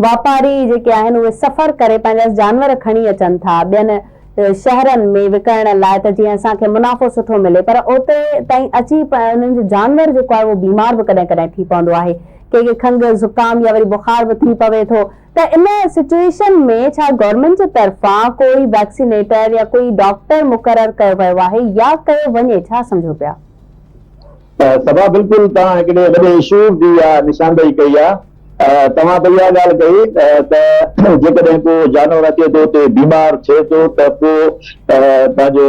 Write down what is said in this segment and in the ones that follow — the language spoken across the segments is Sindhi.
واپاري جيڪي آهن اهي سفر ڪري پنهنجا جانور کڻي اچن ٿا ٻين شهرن ۾ وڪڻڻ لاء ته جيئن اسان کي منافعو سٺو ملي پر اوتي تائين اچي انهن جو جانور جيڪو آهي اهو بيمار به ڪڏهن ڪڏهن ٿي پوندو آهي ڪي ڪي کنگهه زڪام يا وري بخار به ٿي پوي ٿو ته ان سچوئيشن ۾ ڇا گورنمينٽ جي طرفان ڪوئي ويڪسينيٽر يا ڪوئي ڊاڪٽر مقرر ڪيو ويو آهي يا ڪيو وڃي ڇا سمجهو پيا؟ صفا بلڪل توهان هڪڙي وڏي اشو جي اها نشاندهي ڪئي آهي. توهان ته اها ڳالهه ڪئي ته جيڪڏهن ڪو جانور اچي ٿو اتي بيمار ٿئي ٿو ته پوء پنهنجو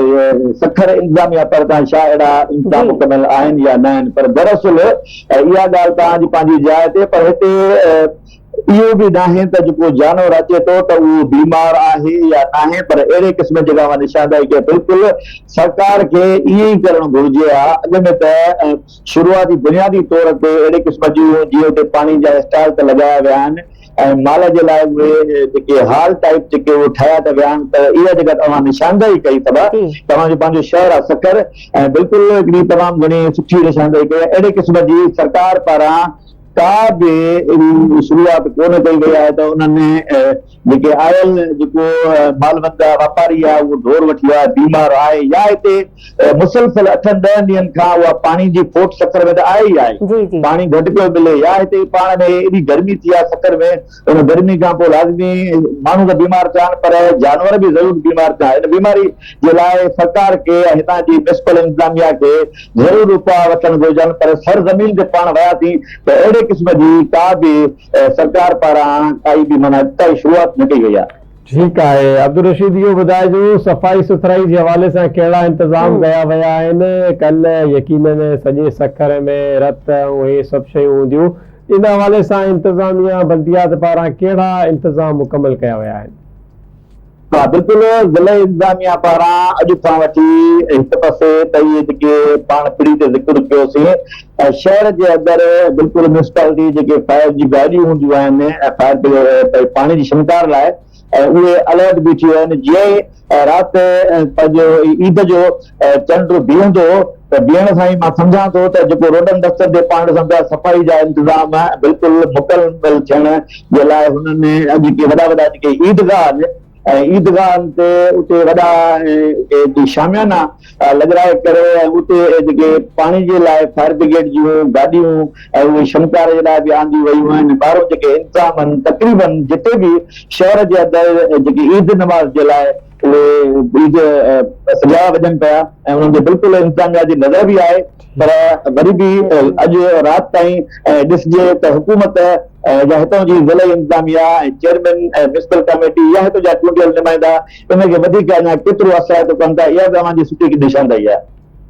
سکر انتظاميا طرفان ڇا اهڙا انتظام مڪمل آهن يا نه آهن پر دراصل اها ڳالهه توهان جي پنهنجي جاء تي پر هتي اهو به ناهي ته جيڪو جانور اچي ٿو ته اهو بيمار آهي يا ناهي پر اهڙي قسم جي جيڪا اوهان نشاندهي ڪئي بلڪل سرڪار کي ائين ئي ڪرڻ گهرجي ها اڳ ۾ ته شروعاتي بنيادي طور تي اهڙي قسم جون جيئن اتي پاڻي جا اسٽال ته لڳايا ويا آهن ۽ مال جي لاء اهي جيڪي هال ٽائيپ جيڪي اهي ٺاهيا ته ويا آهن پر اها جيڪا توهان نشاندهي ڪئي اٿو توهان جو پنهنجو شهر آهي سکر ۽ بلڪل هڪڙي تمام گهڻي سٺي نشاندهي ڪئي آهي اهڙي قسم جي سرڪار پاران ڪا به اهڙي شروعات ڪونه ڪئي وئي آهي ته انهن جيڪي آيل جيڪو مالوند آ واپاري آ اهو ڍور وٺي آيو آهي بيمار آهي يا هتي مسلسل اٺن ڏهن ڏينهن کان اها پاڻي جي کوٽ سکر ۾ ته آهي ئي آهي پاڻي گهٽ پيو ملي يا هتي پاڻ ۾ ايڏي گرمي ٿي آهي سکر ۾ ان گرمي کان پوء لازمي ماڻهو ته بيمار ٿيا آهن پر جانور به ضرور بيمار ٿيا ان بيماري جي لاء سرڪار کي ۽ هتان جي ميونسپل انتظاميا کي ضرور اپاء وٺڻ گهرجن پر سر زمين تي پاڻ وياسين ته اهڙي قسم جي ڪا به سرڪار پاران ڪائي به معنيٰ ابتدائي شروعات نه ڪئي وئي آهي. ٺيڪ آهي عبدالرشيد اهو ٻڌائجو صفائي سٿرائي جي حوالي سان ڪهڙا انتظام ڪيا ويا آهن ڪلهه يقينن سڄي سکر ۾ رت ۽ اهي سڀ شيون هونديون ان حوالي سان انتظاميا بلديات پاران ڪهڙا انتظام مڪمل ڪيا ويا آهن. ها بلڪل ضلعي انتظاميا پاران اڄ کان وٺي هڪ پاسي ته اهي جيڪي پاڻ پڙي تي ذڪر ڪيوسين ۽ شهر جي اندر بلڪل ميونسپالٽي جيڪي فائر جون گاڏيون هونديون آهن ۽ فائر پاڻي جي ڇڻڪار لاء ۽ اهي الرٽ بيٺيون آهن جيئن ئي رات پنهنجو عيد جو چنڊ بيهندو ته بيهڻ سان ئي مان سمجهان ٿو ته جيڪو روڊن رستن تي پاڻ ڏسون پيا صفائي جا انتظام بلڪل مڪمل ٿيڻ جي لاء هنن اڄ جيڪي وڏا وڏا جيڪي عيدگاهه آهن ۽ عيدگاهن تي اتي وڏا جي شاميانا لڳرائي ڪري ۽ اتي جيڪي پاڻي جي لاء فائر برگيڊ جون گاڏيون ۽ اهي شمڪار جي لاء به آنديون ويون آهن ٻاهرون جيڪي انتظام آهن تقريبن جتي به شهر جي اندر جيڪي عيد نماز جي لاء اهي عيد سجايا وڃن پيا ۽ انهن تي بلڪل انتظاميا جي نظر به آهي پر وري به اڄ رات تائين ڏسجي ته حڪومت يا هتان جي ضلعي انتظاميا ۽ چيئرمين ۽ ميونسپل ڪميٽي يا هتان جا چونڊيل نمائندا ان کي وڌيڪ اڃا ڪيترو اثرائتو ڪن ٿا اها به اوهان جي سٺي نشاندهي آهي.